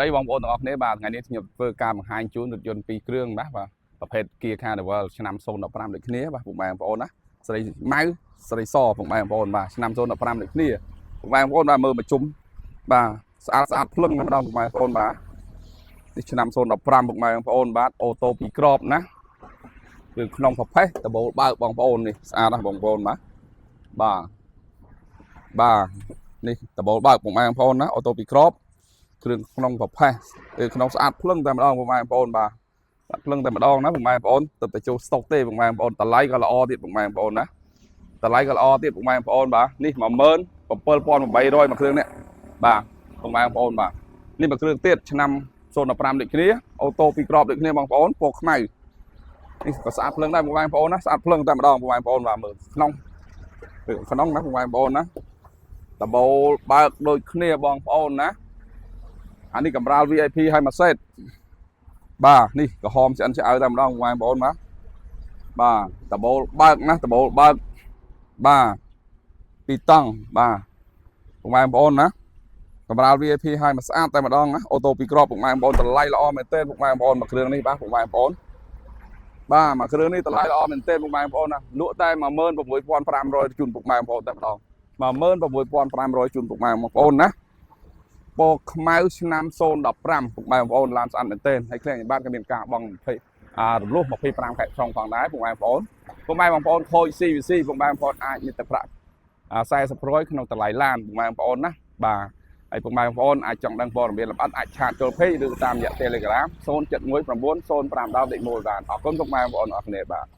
ដីបងប្អូនទាំងអស់គ្នាបាទថ្ងៃនេះខ្ញុំធ្វើការបង្ហាញជូនរថយន្តពីរគ្រឿងបាទបាទប្រភេទ Kia Carnival ឆ្នាំ015ដូចគ្នាបាទពុកម៉ែបងប្អូនណាស្រីម៉ៅស្រីសពុកម៉ែបងប្អូនបាទឆ្នាំ015ដូចគ្នាពុកម៉ែបងប្អូនបាទមើលមកជុំបាទស្អាតស្អាតភ្លឹងណាស់ម្ដងពុកម៉ែបងប្អូនបាទនេះឆ្នាំ015ពុកម៉ែបងប្អូនបាទអូតូពីរក្របណាគឺក្នុងប្រភេទដបូលបើកបងប្អូននេះស្អាតណាស់បងប្អូនបាទបាទបាទនេះដបូលបើកពុកម៉ែបងប្អូនណាអូតូពីរក្រប គ្រឿងក្នុងប្រផេះគឺក្នុងស្អាតភ្លឹងតែម្ដងពុកម៉ែបងប្អូនបាទស្អាតភ្លឹងតែម្ដងណាពុកម៉ែបងប្អូនទៅតែចូលស្តុកទេពុកម៉ែបងប្អូនតម្លៃក៏ល្អទៀតពុកម៉ែបងប្អូនណាតម្លៃក៏ល្អទៀតពុកម៉ែបងប្អូនបាទនេះ17800មួយគ្រឿងនេះបាទពុកម៉ែបងប្អូនបាទនេះមួយគ្រឿងទៀតឆ្នាំ015ដូចគ្នាអូតូពីរក្របដូចគ្នាបងប្អូនពណ៌ខ្មៅនេះក៏ស្អាតភ្លឹងដែរពុកម៉ែបងប្អូនណាស្អាតភ្លឹងតែម្ដងពុកម៉ែបងប្អូនបាទមើលក្នុងក្នុងណាពុកម៉ែបងប្អូនណាដបូលបើកដូចគ្នាបងប្អូនណា អានេះកម្រាល VIP ឲ្យមួយសេតបាទនេះក្រហមឆ្អិនឆ្អៅតែម្ដងបងប្អូនបាទបាទដបូលបើកណាដបូលបើកបាទពីរតង់បាទបងប្អូនណាកម្រាល VIP ឲ្យមួយស្អាតតែម្ដងណាអូតូពីរក្របពុកម៉ែបងប្អូនតម្លៃល្អមែនទែនពុកម៉ែបងប្អូនមួយគ្រឿងនេះបាទពុកម៉ែបងប្អូនបាទមួយគ្រឿងនេះតម្លៃល្អមែនទែនពុកម៉ែបងប្អូនណាលក់តែ16500ជូនពុកម៉ែបងប្អូនតែម្ដង16500ជូនពុកម៉ែបងប្អូនណា ពណ៌ខ្មៅឆ្នាំ015ពុកម៉ែបងប្អូនឡានស្អាតមែនទែនហើយឃ្លាំងបានក៏មានការបង់20អារំលោះ25ខែក្រុងផងដែរពុកម៉ែបងប្អូនពុកម៉ែបងប្អូនខូច CVC ពុកម៉ែបងប្អូនអាចមានទឹកប្រាក់អា40រយក្នុងតម្លៃឡានពុកម៉ែបងប្អូនណាបាទហើយពុកម៉ែបងប្អូនអាចចង់ដឹងព័ត៌មានលម្អិតអាច chat ចូល page ឬតាមរយៈ Telegram 071905ដល់លេខមូលដ្ឋានអរគុណពុកម៉ែបងប្អូនអរគ្នាបាទ។